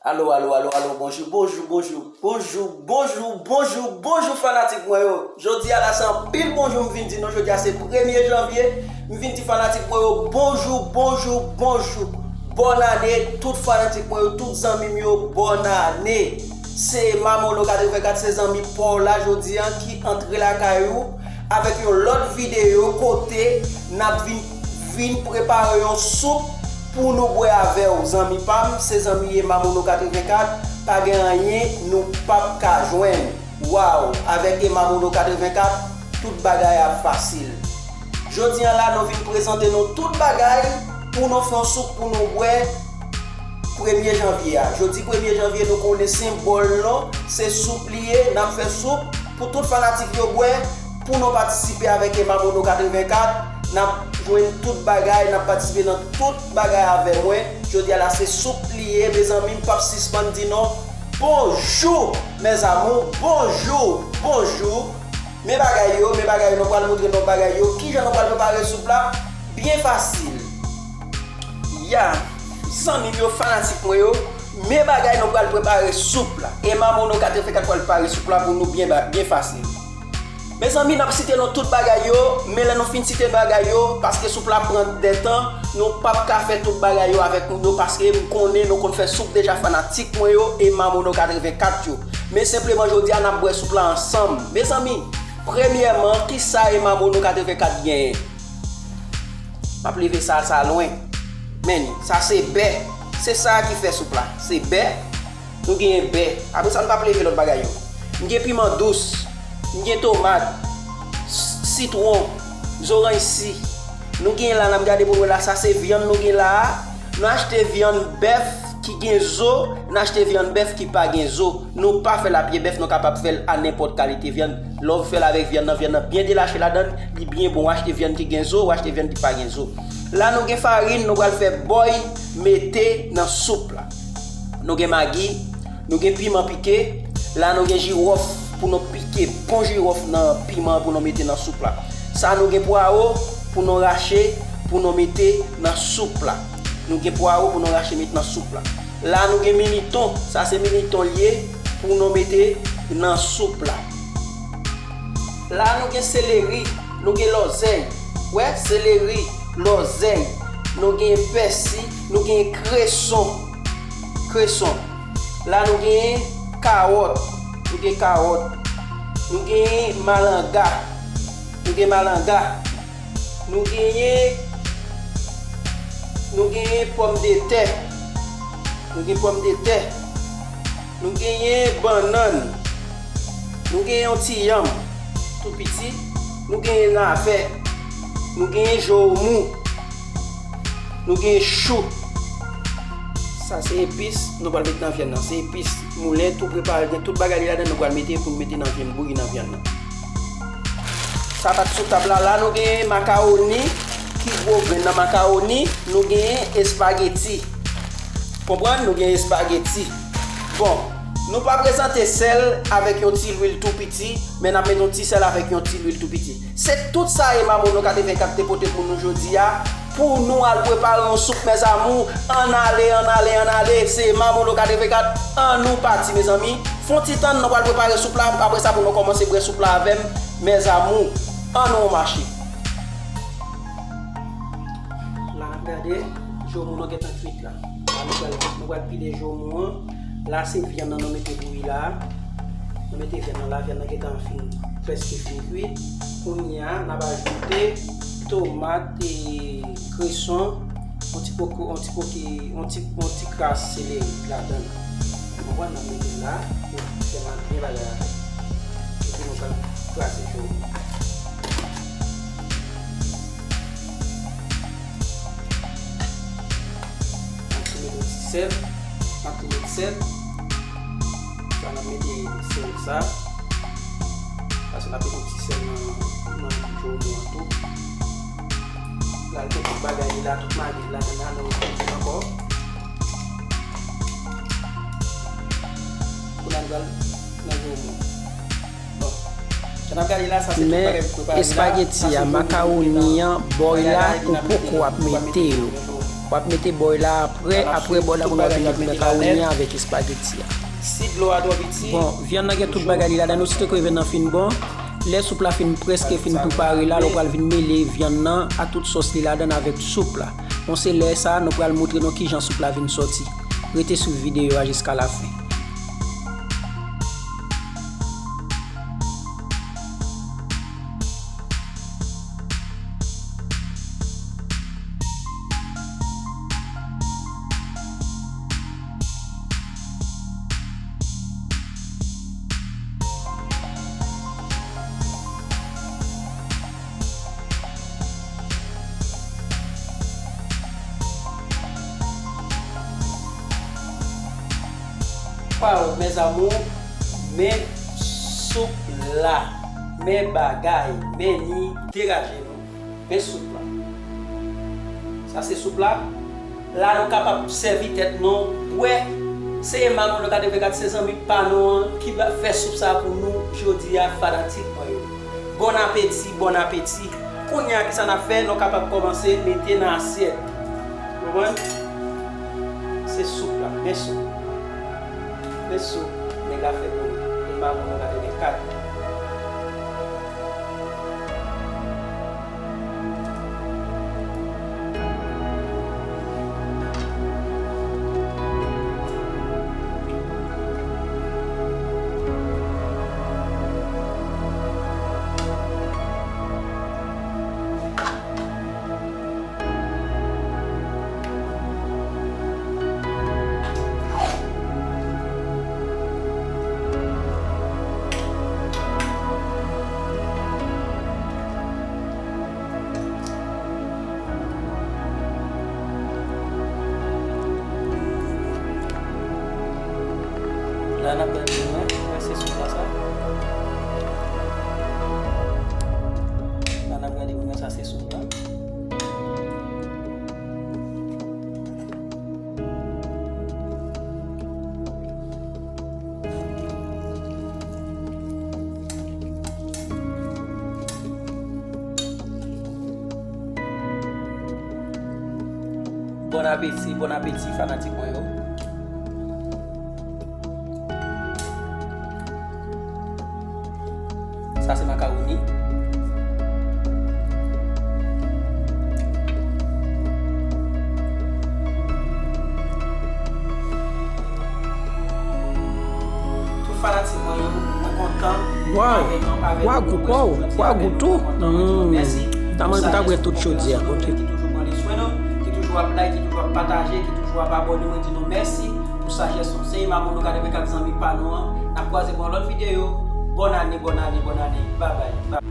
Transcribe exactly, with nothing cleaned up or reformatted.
Alo, alo, alo, alo, bonjou, bonjou, bonjou, bonjou, bonjou, bonjou, bonjou, fanatik mwen yo. Jodi a la se anpil bonjou m vin di nou. Jodi a se premye janvye. M vin di fanatik mwen yo bonjou, bonjou, bonjou. Bòn ane, tout fanatik mwen yo, tout zanmi m yo, bòn ane. Se Mamono katrevenkat, se zanmi pa w la jodi a ki antre lakay ou avèk yon lòt videyo kote n ap vin, vin prepare yon soup pou nou bwè avè w, zanmi pa m, se zanmi ye Mamono katrevenkat, pa gen anyen nou p ap ka jwenn. Waw, avèk Emma Mono katrevenkat, tout bagay ap fasil. Jodi a la, nou vin prezante nou tout bagay pou nou fè yon soup pou nou bwè premye janvye a. Jodi premye janvye, nou konnen senbòl nou, se soup li ye, n ap fè soup pou tout fanatik yo bwè, pou nou patisipe avèk Emma Mono katrevenkat, n ap jwenn tout bagay, n ap patisipe nan tout bagay avè mwen. Jodi a la, se soup li ye, mezanmi, m p ap sispann di nou bonjou, mes amours, bonjou, bonjou. Men bagay yo, men bagay yo, nou pral montre nou bagay yo, kijan nou pral prepare soup la, byen fasil. Ya, zanmi m yo, fanatik mwen yo, men bagay nou pral prepare soup la. Emma Mono katrevenkat pral prepare soup la pou nou byen, ba- byen fasil. Mezanmi, n ap site nou tout bagay yo, men lè nou fin site bagay yo, paske soup la pran de tan, nou p ap ka fè tout bagay yo avèk nou, paske m konnen nou konn fè soup deja, fanatik mwen yo, Emma Mono katrevenkat yo. Men senpleman, jodi a, n ap bwè soup la ansanm. Mezanmi, premyèman, kisa Emma Mono katrevenkat genyen? M ap leve sa, sa lwen. Men, sa se bè. Se sa ki fè soup la. Se bè. Nou genyen bè. Apre sa, nou p ap leve lòt bagay yo. M gen piman dous. M gen tomat. S- Sitwon. Zoranj si. Nou genyen la, n ap gade pou nou la. Sa se vyann nou gen la a. Nou achte vyann bèf ki gen zo. Nou achte vyann bèf ki pa gen zo. Nou pa fè l a pye bèf, nou kapab fè l a nenpòt kalite vyann. Lè w fè l avèk vyann nan, vyann nan byen delache ladan l, li byen bon. W achte vyann ki gen zo, w achte vyann ki pa gen zo. La nou gen farin, nou pral fè bòy mete nan soup la. Nou gen magi, nou gen piman pike, la nou gen jiwòf pou nou pike, bon jiwòf nan piman pou nou mete nan soup la. Sa nou gen pwawo pou nou rache, pou nou mete nan soup la. Nou gen pwawo pou nou rache met nan soup la. La nou gen militon, sa se militon l ye pou nou mete nan soup la. La nou gen seleri, nou gen lòzèy. Wè, seleri, lòzèy. Nou gen pèsi, nou gen kreson. Kreson. La nou gen kawòt, nou gen kawòt. Nou gen malanga, nou gen malanga. Nou genyen, nou genyen pòmdetè. Nou gen pòmdetè. Nou genyen bannann. Nou genyen yon ti yanm tou piti. Nou genyen navè. Nou genyen jowmou. Nou genyen chou. Sa se epis nou pral met nan vyann nan. Se epis moulen, tou prepare, gen tout bagay li ladan, nou pral mete pou nou mete nan vyann, bouyi nan vyann nan. Sa t ap sou tab la, la nou gen makawoni, ki gwo grenn nan makawoni, nou gen espageti. Konprann? Nou gen espageti. Bon, nou pa prezante sèl avèk yon ti lwil tou piti, men n ap met yon ti sèl avèk yon ti lwil tou piti. Se tout sa Emma Mono katrevenkat te pote pou nou jodi a, pou nou al prepare yon soup, mes amours. Ann ale, ann ale, ann ale. Se Emma Mono katrevenkat, ann nou pati, mezanmi. Fè yon ti tann, nou pral prepare soup la. Apre sa, pou nou kòmanse bwè soup la avè m, mes amours. Ann nou mache. La n ap gade, jomou nou gentan kwit la. La nou pral, nou pral pile jomou an. La se vyann nan nou mete bouyi la. Nou mete vyann nan la, vyann nan gentan fin, prèske fin kwit. Kounye a, n ap ajoute tomat e kreson, yon ti poko, yon ti koki, yon ti, yon ti kras seleri ladan l. Ou konprann, n ap mete l la, pou fè nan byen bagay la. Epi nou pral kraze jomou. N ap tou mete yon ti sèl. N ap tou mete sèl. Sa n ap mete sèl sa. Paske n ap mete yon ti sèl nan, nan jomou an tou. Pral gen tout bagay li la, tout magi li la, nou mete ankò. Kounye a n pral nan jomou. Bon. Jan n ap gade la, sa se tout bagay pou prepare la. Men espageti a, makawoni an, bòy la, ou poko ap mete yo. W ap mete bòy la apre, apre bòy la kounye a w ap vin met makawoni an avèk espageti a. Si dlo a twò piti. Bon, vyann nan gen tout bagay li ladan, nou site ke vyann nan fin bon. Lè soup la fin prèske fin prepare la, nou pral vin mele vyann nan a tout sòs li ladan avèk soup la. Bon, se lè sa a nou pral montre nou kijan soup la vin sòti. Rete swiv videyo a jiska lafen. Waw, mes amours, men soup la, men bagay, men ni degaje nou. Men soup la. Sa se soup la. La nou kapab sèvi tèt nou bwè. Se Emma Mono katrevenkat, se zanmi pa nou an ki ba fè soup sa pou nou jodi a, fanatik mwen yo. Bon apeti, bon apeti. Kounye a, kisa n ap fè? Nou kapab kòmanse mete nan asyèt. Konprann? Se soup la, men soup. Men soup, nèg la fè pou nou. Emma Mono katrevenkat. La n ap gade nou wè, wè se soup la sa. La n ap gade nou wè sa se soup la. Bon apeti, bon apeti, fanatik mwen yo. Sa se makawoni. Tout fanatik mwen yo, mwen kontan. Waw! Avèk nou, avèk nou, mwen sou jodi a, avèk nou, mwen di nou mèsi. Sa se tout moun ki toujou pran swen nou, ki toujou ap like, ki toujou ap pataje, ki toujou ap abòne, mwen di nou mèsi. Pou sajès nou. Se Emma Mono katrevenkat, zanmi pa nou an. N ap kwaze pou yon lòt videyo. Bòn ane, bòn ane, bòn ane. Babay. Babay.